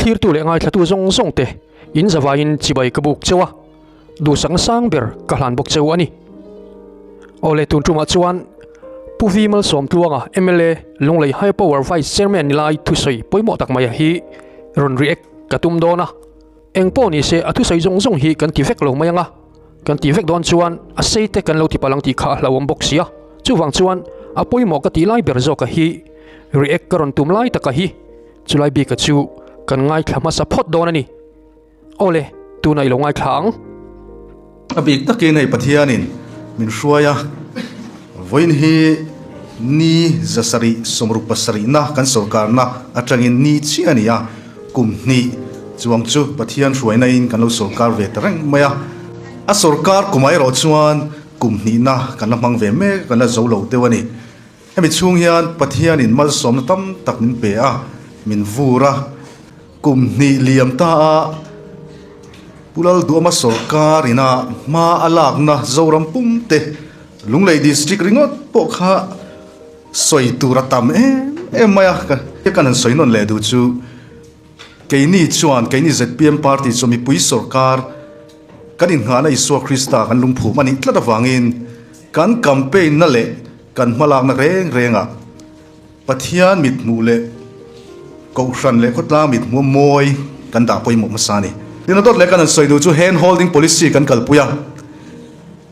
Thlirtu leh ngaithlatu zawng zawng te in zavaiin chibai ka buk cheu a, duhsakna sang ber ka hlan bawk cheu a ni. Awle tun tumah chuan Pu Vi Malsawmtluanga mla Lunglei High Power Vice Chairman ni lai thusawi pawimawh tak mai a hi rawn react ka tum dawn a. Eng pawh ni se a thusawi zawng zawng hi kan ti vek lo mai ang a, kan ti vek dawn chuan a sei te kan lo ti palh ang tih kha a hlauhawm bawk sia. Chuvang chuan a pawimawh ka tih lai ber zawk a hi react ka rawn tum lai taka hi chulai bika chu kan ngaithla hmasa phawt dawn a ni. Awle, tunah i lo ngaithla ang. A bik takin hei Pathianin min hruai a, vawiin hi ni zasarih sawmruk pasarihna kan sawrkarna atangin ni chiah a ni a, kum hnih chuang chu Pathian hruaina in kan lo sawrkar ve ta reng mai a, a sawrkar kumah erawh chuan kum hnihna kan la hmang ve mek, kan la zo lo deuh a ni. Hemi chhung hian Pathianin malsawmna tam tak min pe a, min vur a. Kum hnih liam ta a Pu Lalduama sawrkar ina hma a lakna Zoram pum te Lunglei District ringawt pawh kha sawi tur a tam em em mai a, kan han sawi nawn leh duh chu keini chuan keini zpm party chu mipui sawrkar kan inngahna Isua Krista kan lungphum a nih tlat avangin kan campaign na leh kan hmalakna reng rengah Pathian mithmuh leh Kohhran leh khawtlang mithmuh mawi kan dah pawimawh hmasa a ni. Tin a dawt leh kan han sawi duh chu hand holding policy kan kalpui a,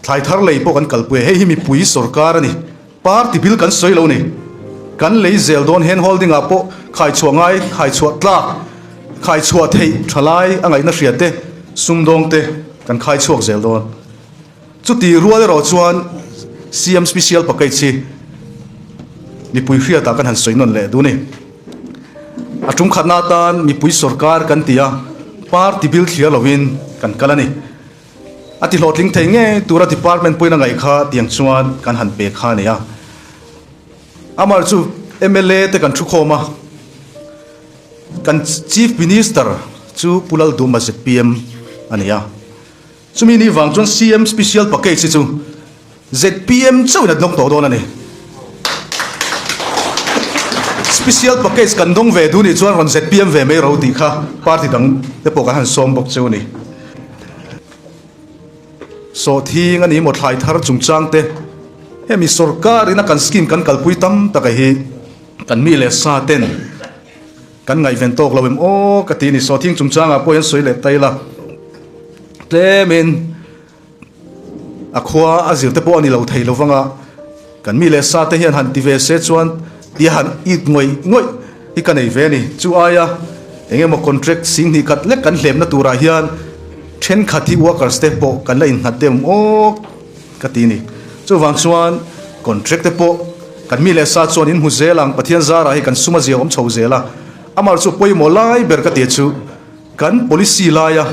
thlai thar lei pawh kan kalpui a, hei hi mipui sorkar a ni, party bil kan sawi lo a ni. Kan lei zel dawn hand holding ah pawh khaichhuah ngai, khaichhuah tlak, khaichhuah theih thalai a ngaihna hria te, sumdawng te kan khaichhuak zel dawn. Chuti rual erawh chuan CM Special Package hi mipui hriatah kan han sawi nawn leh duh a ni. A tum khatna atan mipui sorkar kan ti a, party bil thliar lovin kan kal a ni. A ti hlawhtling thei ngei tura department pawhin a ngaih kha tiang chuan kan han pe kha a ni a. Amah chu mla te kan thukhawm a, kan Chief Minister chu Pu Lalduma zpm a ni a. Chumi ni vang chuan CM Special Package hi chu zpm chauhin a dawng tawh dawn a ni. Special Package kan dawng ve duh nih chuan rawn zpm ve mai ro tih kha party dang te pawh kan han sawm bawk cheu a ni. Sawhthing a ni maw thlai thar chungchang te hemi sorkar ina kan scheme kan kalpui tam taka hi kan mi leh sa ten Kan ngaihven tawk lo em aw ka ti a ni. Sawhthing chungchangah pawh hian sawi leh ta ila tlemin a khua a zir te pawh a ni lo thei lo vanga kan mi leh sa te hian han ti ve se chuan tia han it ngawih ngawih hi ka nei ve a ni. Chu aia eng emaw contract sing hnih khat lek kan hlemna turah hian thenkhat hi workers te pawh kan la innghat deuh em aw ka ti a ni. Chuvang chuan contract te pawh Kan mi leh sa chuan in hmu zel ang, Pathian zarah hi kan sum a zia awm chho zel a, amah chu pawimawh lai ber ka ti chu kan policy laia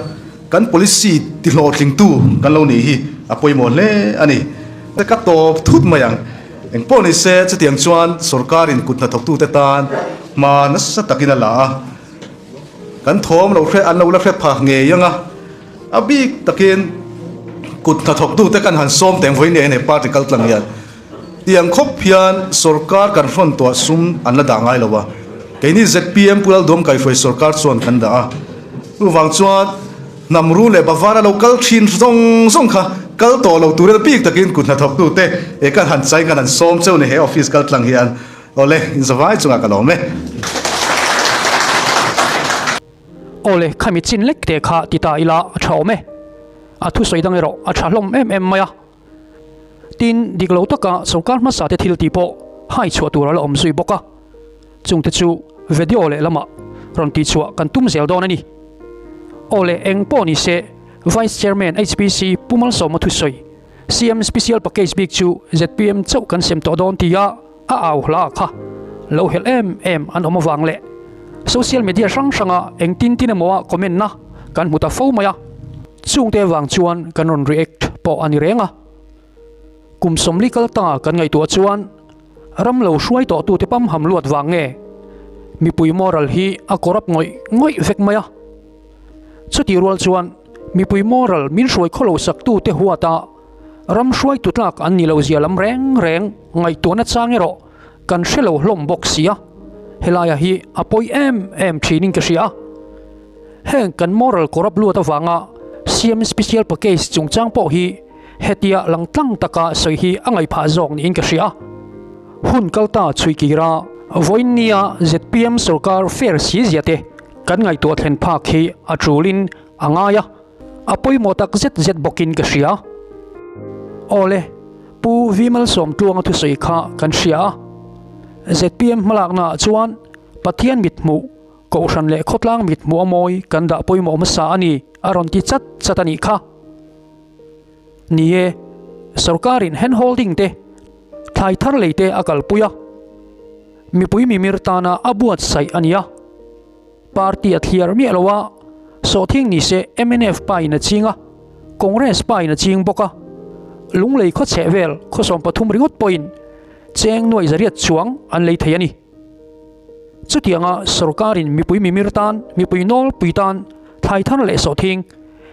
kan policy ti hlawhtlingtu kan lo nih hi a pawimawh hle a ni. Ka tawp thut mai ang. Engpawh ni se chutiang chuan sorkarin kut hnathawktute tan hma nasa takin a la a, kan thawm lo hre an lo la hre pha ngei ang a, a bik takin kut hnathawktute kan han sawm teng vawi nen he party kaltlang hian. Tiang khawp hian sorkar kan hrawn tuah sum an la dah ngai lo a, keini zpm Pu Lalduam Kaihruai sorkar chuan kan dah a. Chuvang chuan hnam ru leh Bavara lo kal thin zawng zawng kha kal tawh lo turin a bik takin kut hnathawktute he kan han chai kan han sawm cheu ni he office kal tlang hian awle inzavai chungah ka lawm e. Awle khami chin lek te kha ti ta ila a tha awm e. A thusawi dang erawh a tha hlawm em em mai a. Tin, dik lo taka sorkar hmasa te thil tih pawh hai chhuah tur a la awm zui bawk a, chungte chu video leh lamah rawn tih chhuah kan tum zel dawn a ni. Aw leh eng pawh ni se, Vice Chairman HPC Pu Malsawma thusawi, CM Special Package bik chu zpm chauh kan sem tawh dawn tia a au hla kha lo helh em em an awm avang leh social media hrang hranga engtin tin emaw a comment na kan hmu ta fo mai a, chungte vang chuan kan rawn react pawh a ni reng a. Kum sawmli kal tanga kan ngaihtuah chuan ram lo hruai tawh tute pam ham luat vang nge mipui moral hi a corrupt ngawih ngawih vek mai a. Chutih rual chuan mipui moral min hruai khawlo sak tute huata Ram hruaitu tlak an ni lo zia lam reng reng ngaihtuahna chang erawh kan hre lo hlawm bawk sia, helaiah hi a pawi em em thinin ka hria. Heng kan moral corrupt luat avanga CM Special Package chungchang pawh hi hetia langtlang taka sawi hi a ngaihphah zawk niin ka hria. Hun kalta chhui kira vawiin nia zpm sorkar fair si zia te kan ngaihtuah thlen phak hi a tulin a ngai a, a pawimawh tak zet zet bawkin ka hria. Awle, Pu Vimalsawmtluanga thusawi kha kan hria a, zpm hmalaknaah chuan Pathian mithmuh, Kohhran leh khawtlang mithmuh a mawi kan dah pawimawh hmasa a ni, a rawn ti chat chat a nih kha. Ni e, sorkarin hand holding te, thlai thar lei te a kalpui a, mipui mimir tana a buatsaih a ni a. Party a thliar miah lo a, sawhthing ni se mnf pa in a ching a, Congress pa in a ching bawk a. Lunglei khawchheh vel khawsawm pathum ringawt pawhin cheng nuaih zariat chuang an lei thei a ni. Chutianga sorkarin mipui mimir tan, mipui nawlpui tan thlai thar leh sawhthing,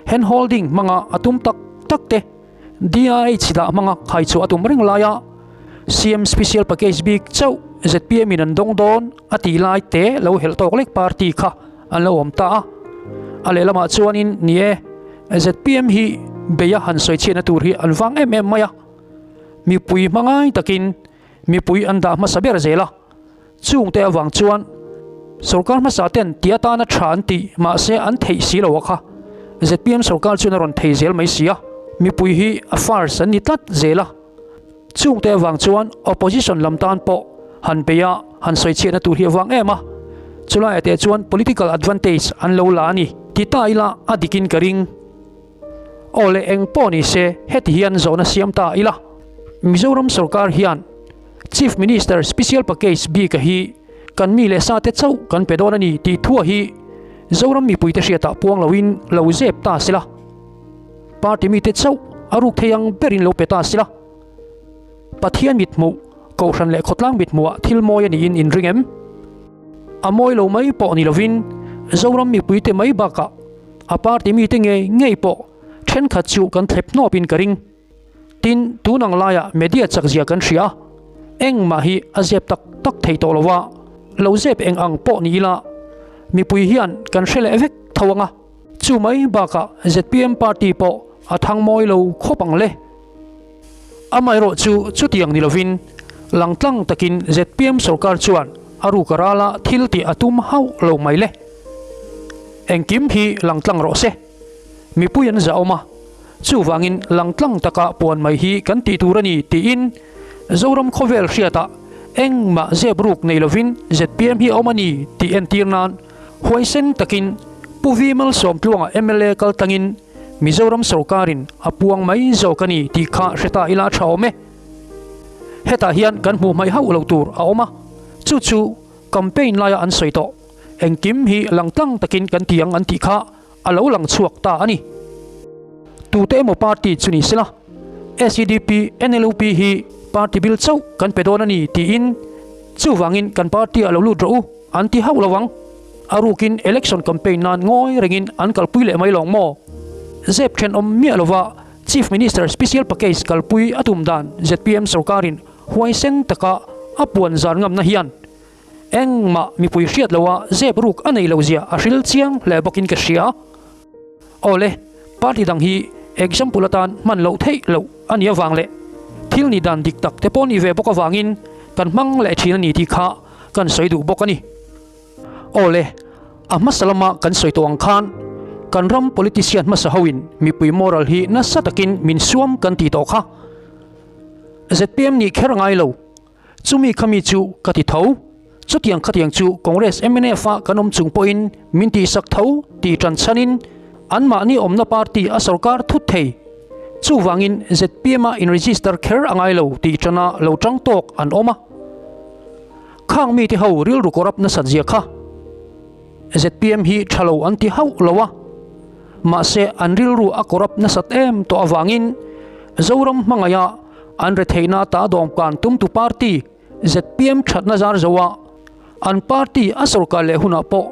hand holding, hmanga a tum tak tak te, DIH dah hmanga khai chhuah a tum reng laia CM Special Package bik chauh zpm in an dawng dawn a tih lai te lo helh tawk lek party kha an lo awm ta a. A lehlamah chuanin ni e, zpm hi beia han sawi chhiatna tur hi an vang em em mai a, mipui hmangai takin mipui an dah hmasa ber zel a. Chungte avang chuan sorkar hmasa ten ti atana tha an tih mahse an theih si lo a kha. Zpm sorkar chuan a rawn thei zel mai si a, mipui hi a first an ni tlat zel a. Chungte avang chuan opposition lam tan pawh han bei a, han sawi chhiatna tur hi a vang em a. Chulaiah teh chuan political advantage an lo la a ni. Ti ta ila a dikin ka ring. Aw le eng pawh ni se heti hian zawhna siam ta ila. Mizoram sorkar hian Chief Minister Special Package bik a hi kan mi leh sa te chauh kan pe dawn a ni tih thua hi Zoram mipuite hriatah puang loin lo zep ta sela. Party mite chauh a ruk thei ang berin lo pe ta sela. Pathian mithmuh, Kohhran leh khawtlang mithmuhah thil mawi a niin in ring em? A mawi lo mai pawh ni lovin Zoram mipuite mai bakah A party mite ngei ngei pawh thenkhat chu kan thlep hnawpin ka ring. Tin, tun ang laiah media chakzia kan hria a, engmah hi a zep tak tak thei tawh lo a, lo zep eng ang pawh ni ila mipui hian kan hre leh vek tho ang a. Chu mai bakah zpm party pawh a thang mawi lo khawp ang le. Amaherawh chu chutiang ni lovin langtlang takin zpm sorkar chuan a ruk a rala thil tih a tum hauh lo mai le. Engkim hi langtlang rawh se. Mipui an zahawm a, chuvangin langtlang taka puan mai hi kan tih tur a ni tiin Zoram khawvel hriatah engmah zep ruk nei lovin zpm hi a awm a ni tih entir nan huaisen takin Pu V Malsawmtluanga mla kaltlangin Mizoram sorkarin a puang mai zawk a ni tih kha hre ta ila tha awm e. Hetah hian kan hmuh hmaih hauh lo tur a awm a, chu chu campaign laia an sawi tawh engkim hi langtlang takin kan ti ang an tih kha a lo lang chhuak ta a ni. Tute emaw party chu ni sela, SEDP, NLUP hi party bil chauh kan pe dawn a ni tiin chuvangin kan party ah lo lut rawh u an ti hauh lo ang. A rukin election campaign nan ngawi rengin an kalpui leh mai lawng maw? Zep thenawm miah lova Chief Minister Special Package kalpui a tum dan zpm sorkarin huaisen taka a puan zan ngamna hian engmah mipui hriat loha zep ruk a nei lo zia a hril chiang hle bawkin ka hria. Awle, party dang hi example atan hman loh theih loh a nih avang leh thil nih dan dik tak te pawh nih ve bawk avangin kan hmang leh thin a ni tih kha kan sawi duh bawk a ni. Awle, a hmasa lama kan sawi tawh ang khan kan ram politician hmasa hoin mipui moral hi nasa takin min suam kan tih tawh kha. Zpm nih kher ngai lo, chumi khami chu ka ti tho. Chutiang khatiang chu Congress mnf a kan awm chung pawhin min tihsak tho tih tan chhanin anmahni awmna party a sorkar thut thei. Chuvangin zpm a in-register kher a ngai lo tih tana lo tang tawk an awm a. Khang mite ho rilru corrupt nasat zia kha zpm hi tha lo an ti hauh lo a, mahse an rilru a corrupt nasat em tawh avangin Zoram hmangaiha an retheihna ta dawmkan tumtu party zpm thatna zar zo a, an party a sorkar leh hunah pawh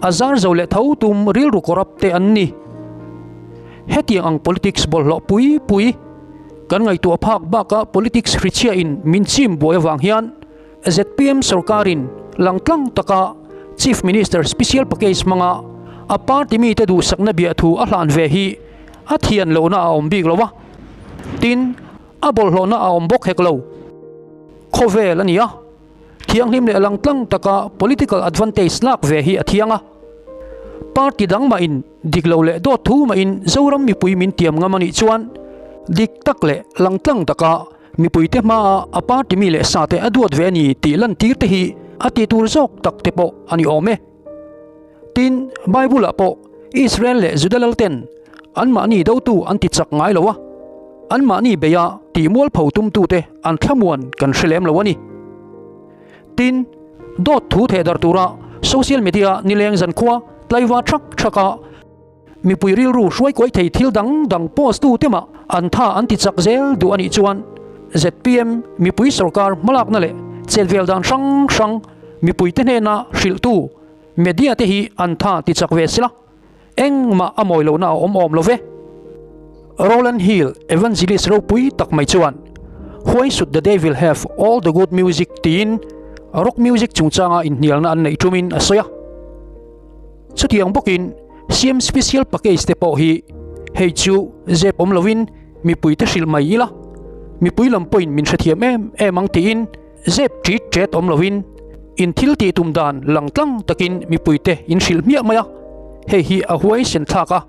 a zar zo leh tho tum rilru corrupt te an ni. Hetiang ang politics bawlhhlawh pui pui kan ngaihtuah phak baka politics hrichhia in min chim buai avang hian zpm sorkarin langtlang taka Chief Minister Special Package hmanga a party mite duhsakna biahthu a hlan ve hi a thian lohna a awm bik lo a, tin, a bawlhhlawhna a awm bawk hek lo. Khawvel a ni a, thianghlim leh langtlang taka political advantage lak ve hi a thiang a. Party dang mahin dik lo leh dawt thu mahin Zoram mipui min tiam ngam a nih chuan dik tak leh langtlang taka mipuite hmaa a party mi leh sate a duat ve a ni tih lantir te hi a ti tur zawk tak te pawh a ni awm e. Tin, Bible-ah pawh Israel leh Juda lalten anmahni dotu an ti chak ngai lo a, anmahni beia tih mualpho tumtute an thlamuan kan hre lem lo a ni. Tin, dawt thu thehdarh tura social media nileng zankhua tlaiva thak thaka mipui rilru hruaikuai thei thil dang dang post tu te mah an tha an ti chak zel duh a nih chuan zpm mipui sorkar hmalakna leh chetvel dan hrang hrang mipuite hnena hrilhtu media te hi an tha ti chak ve sila. Engmah a mawi lohna a awm awm lo ve. Rowland Hill, evangelist ropui tak mai chuan, Why should the devil have all the good music? tiin rock music chungchanga inhnialna an neih tumin a sawi a. Chutiang bawkin siam special package te pawh hi hei chu zep awm lovin mipuite hrilh mai ila, mipui lam pawhin min hrethiam em em ang tiin Zep ṭit ṭet awm lovin in thil tih tum dan lang tlang takin mipuite in hrilh hmiah mai a, hei hi a huaisen thlak a,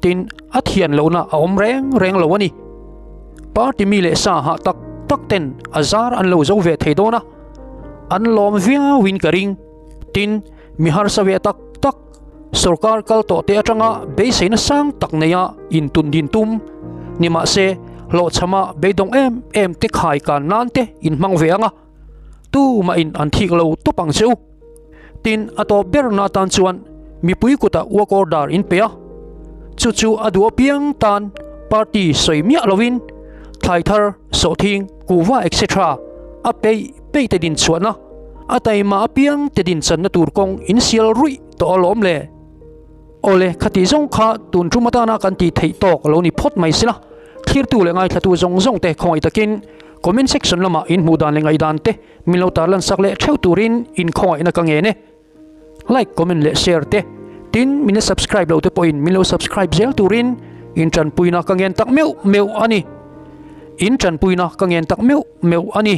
tin a thian lohna a awm reng reng lo a ni. Party mi leh sa hah tak tak ten a zar an lo zo ve thei dawn a, an lawm viauin ka ring. Tin, mi harsa ve tak tak, sorkar kal tawh te atanga beiseina sang tak neia intun din tum ni mahse hlawhchhama beidawng em em te khai kan nan te inhmang ve ang a, tumahin an thik lo tawp ang che u. Tin, a tawp berna atan chuan mipui kutah work order in pe a, chu chu a duh apiang tan party sawi miah lovin thlai thar, sawhthing, kuhva etc. A peih peih te din chhuahna, A taima apiang te din channa tur kawng in sial ruih tawh alawm le. Awle, khati zawng kha tun tum atana kan tih theih tawk lo ni phawt mai sila. Thlirtu leh ngaithlatu zawng zawng te khawngaih takin comment section lamah in hmuh dan leh ngaihdan te min lo tarlan sak leh theuh turin in khawngaihna ka ngen e. Like, comment leh share te tin min la subscribe lo te pawhin min lo subscribe zel turin in tanpuina ka ngen tak meuh meuh a ni. In tanpuina ka ngen tak meuh meuh a ni.